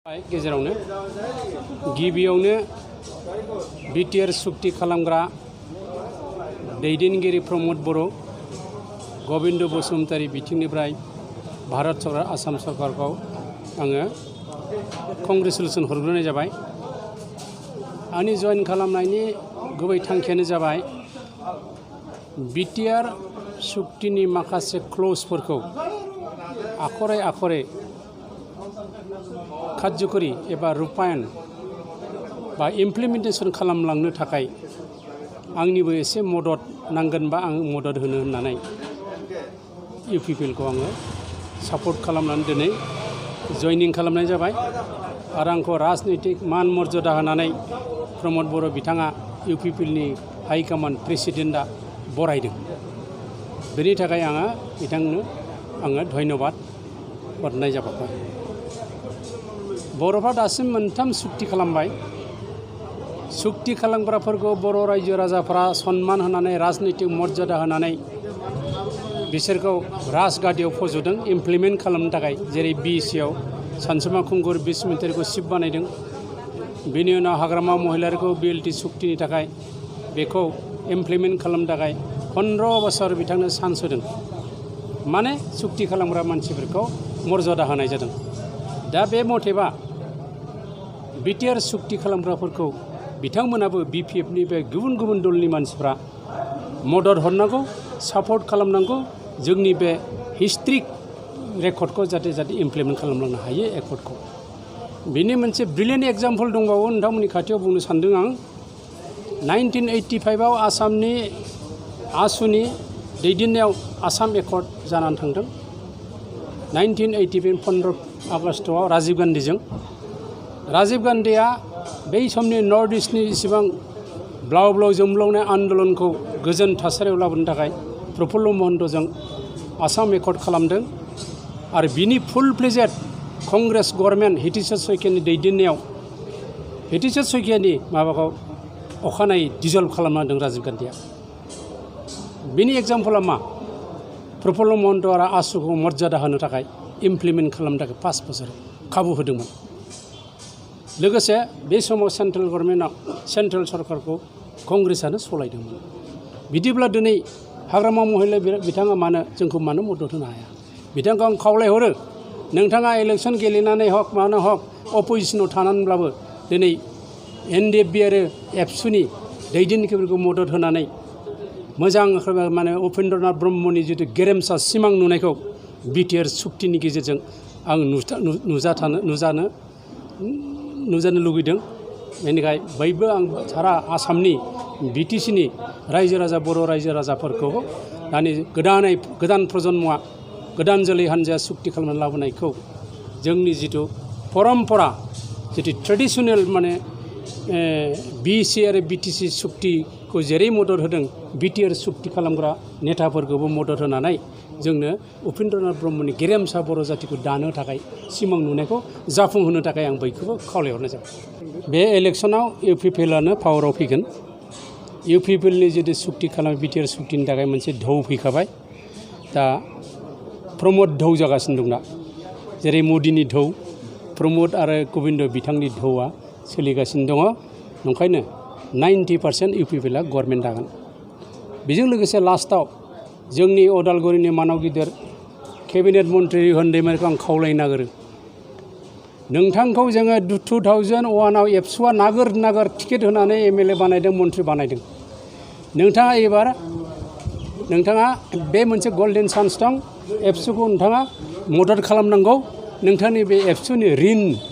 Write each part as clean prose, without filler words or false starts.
गेजेरावनो गिबियावनो बिटिआर सुक्ति खालामग्रा दैदेनगिरि प्रमद बर' गोविंद बसुमतारी बिथिंनिफ्राय भारत सरकार आसाम सरकारखौ आङो कंग्रेचुलेसन हरग्रोनाय जाबाय। आंनि जइन खालामनायनि गुबै थांखियानो जाबाय बिटिआर सुक्तिनि माखासे क्लजफोरखौ आखरे आखरे कार्यकरी एबा रूपायन बा इमप्लिमेन्टेसन खालामलांनो थाखाय आंनिबो एसे मदद नांगोन बा आं मदद होनो होननानै इउपिपिएलखौ आङो सापर्ट खालामनानै दिनै जयनिं खालामनाय जाबाय आरो आंखौ राजनैतिक मान मर्यादा होनानै प्रमद बर' बिथाङा इउपिपिएलनि हाइकमान्ड प्रेसिडेन्टआ बरायदों। बेनि थाखाय आङो बिथांनो धन्यबाद हरनाय जाबाय। बर'फ्रा दासिम मोनथाम सुक्ति खालामबाय। सुक्ति खालामग्राफोरखौ बर' रायजो राजाफ्रा सन्मान होनानै राजनैतिक मर्यादा होनानै बिसोरखौ राजगादियाव फज'दों इमप्लिमेन्ट खालामनो थाखाय। जेरै बिसिआव सानसुमा खुंगुर बिस्मितारिखौ चिफ बानायदों। बेनि उनाव हाग्रामा महिलारिखौ बिएलटि सुक्तिनि थाखाय बेखौ इमप्लिमेन्ट खालामनो थाखाय 15 बोसोर बिथांनो चान्स होदों। माने सुक्ति खालामग्रा मानसिफोरखौ मर्यादा होनाय जादों। दा बे मथेबा बिटिआर सुक्ति खालामग्राफोरखौ बिथांमोनाबो बिपिएफनि बे गुबुन गुबुन दलनि मानसिफ्रा मदद हरनांगौ, सापर्ट खालामनांगौ। जोंनि बे हिस्ट्रिक रेकर्डखौ जाहाथे इमप्लिमेन्ट खालामलांनो हायो एकर्डखौ। बेनि मोनसे ब्रिलियेन्ट एग्जाम्पल दंबावो नोंथांमोननि खाथियाव बुंनो सानदों आं। 1985आव आसामनि आसुनि दैदेननायाव आसाम एकर्ड जानानै थांदों। 1985 15 आगस्टआव राजीव गान्धीजों। राजीव गान्धीया बै समनि नर्थ इस्टनि इसेबां ब्लाव ब्लाव जोमब्लावनाय आन्दलनखौ गोजोन थासारियाव लाबोनो थाखाय प्रफुल्ल महन्तजों आसाम एकर्ड खालामदों आरो बिनि फुल फ्लेजेड कंग्रेस गभर्नमेन्ट हितेश्वर शइकियानि दैदेननायाव हितेश्वर शइकियानि माबाखौ अखानायै डिजल्भ खालामना होदों राजीव गान्धीया। बिनि एग्जाम्पला मा? प्रफुल्ल महन्त आरो आसुखौ मर्यादा होनो थाखाय इमप्लिमेन्ट खालामनो थाखाय 5 बोसोर खाबु होदोंमोन। लोगोसे बे समाव सेन्ट्रेल गभर्नमेन्टआव सेन्ट्रेल सरकारखौ कंग्रेसआनो सलायदोंमोन। बिदिब्ला दिनै हाग्रामा महिला बिथाङा जोंखौ मानो मदद होनो हाया? बिथांखौ आं खावलायहरो, नोंथाङा इलेक्सन गेलेनानै हक मानो हक अपोजिसनाव थानानैब्लाबो दिनै एनडिएफबि आरो एबसुनि दैदेनगिरिफोरखौ मदद होनानै मोजां उपेन्द्रनाथ ब्रह्मनि जितु गेरेमसा सिमां नुनायखौ बिटिआर सुक्तिनि गेजेरजों आं नुजानो लुगैदों। बेनिखायनो बयबो आं सारा आसामनि बिटिसिनि रायजो राजा बर' रायजो राजाफोरखौ दानि गोदान प्रजन्मआ गोदान जोलै हान्जाया सुक्ति खालामनानै लाबोनायखौ जोंनि जितु परम्परा जितु ट्रेडिसनेल बिसि आरो बिटिसि सुक्तिखौ जेरै मदद होदों बिटिआर सुक्ति खालामग्रा नेताफोरखौबो मदद होनानै जोंनो उपेन्द्रनाथ ब्रह्मनि गेरेमसा बर' जातिखौ दानो थाखाय सिमां नुनायखौ जाफुंहोनो थाखाय आं बयखौबो खावलायहरनाय जाबाय। बे इलेक्सनाव इउपिपिएलआनो पावाराव फैगोन। इउपिपिएलनि जितु सुक्ति खालामो बिटिआर सुक्तिनि थाखाय मोनसे धौ फैखाबाय। दा प्रमद धौ जागासिनो दं दा। जेरै मदिनि धौ, प्रमद आरो गोविंद बिथांनि धौआ सोलिगासिनो दङ। ओंखायनो 90% इउपिपिएलआ गभर्नमेन्ट जागोन। बेजों लोगोसे लास्टआव जोंनि उदालगुरिनि मानाव गिदिर केबिनेट मन्त्रि रिहन दैमारिखौ आं खावलायनो नागिरो, नोंथांखौ जोङो 2001आव एबसुआ नागिर टिकेट होनानै एमएलए बानायदों, मन्त्रि बानायदों। नोंथाङा बे मोनसे गल्डेन चान्स दं। एबसुखौ नोंथाङा मदद खालामनांगौ। नोंथांनि बे एबसुनि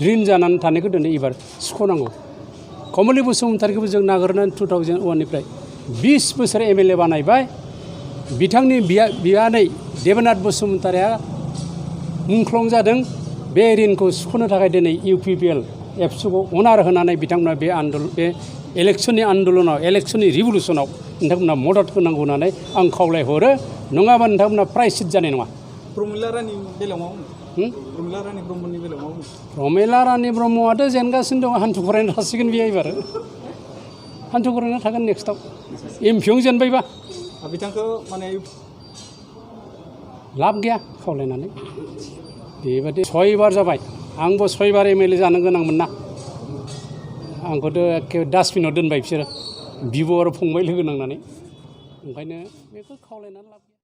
रिन जानानै थानायखौ दिनै एबार सुख'नांगौ। कमलि बसुमतारीखौबो जों नागिरनानै 2001निफ्राय 20 बोसोर एमएलए बानायबाय। बिथांनि बियानै देबनाथ बसुमतारीया मुंख्लं जादों। बे रिनखौ सुख'नो थाखाय दिनै इउपिपिएल एबसुखौ अनार होनानै बिथांमोना बे इलेक्सननि आन्दलनाव इलेक्सननि रिभलुसनाव नोंथांमोना मदद होनांगौ होननानै आं खावलायहरो। नङाबा नोंथांमोना प्रायश्चित जानाय नङा। प्रमिला रानी बेलायाव मा बुङो? प्रमिला रानी ब्रह्मनि बेलायाव मा बुङो? प्रमिला रानी ब्रह्मआथ' जेनगासिनो दङ। हान्थु खरायना थासिगोन बियो एबार। हान्थु खरायना थागोन नेक्स्टआव। एमपिआव जेनबायबा बिथांखौ लाब गैया खावलायनानै। बेबायदि 6 बार जाबाय। आंबो 6 बार MLA जानो गोनांमोन ना आंखौथ' एखे डास्टबिनाव दोनबाय बिसोरो बिब' आरो फंबाय लोगो नांनानै ओंखायनो बेखौ खावलायनानै लाब गैया